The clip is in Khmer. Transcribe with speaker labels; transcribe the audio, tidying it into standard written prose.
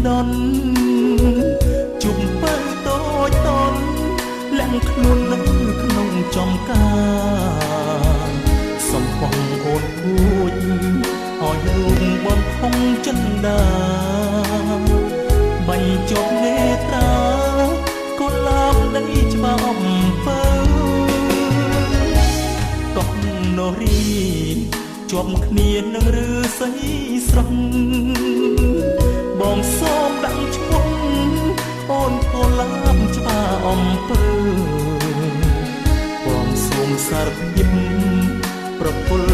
Speaker 1: ដន់ជុំពៅតូចតន់លាក់ខ្លួននៅក្នុងចំការ សំពងអូនគួចឲ្យរូបបងខំចិន្តា បាញ់ជាប់នេត្រាកូនឡាបដីច្បាប់អំពើ កោះនរីជាប់គ្នានឹងឬសីស្រស់ បងសូមដាក់ឈ្មោះអូនកូលាបច្បាអំពើ បងសូមសារភាពប្រគល់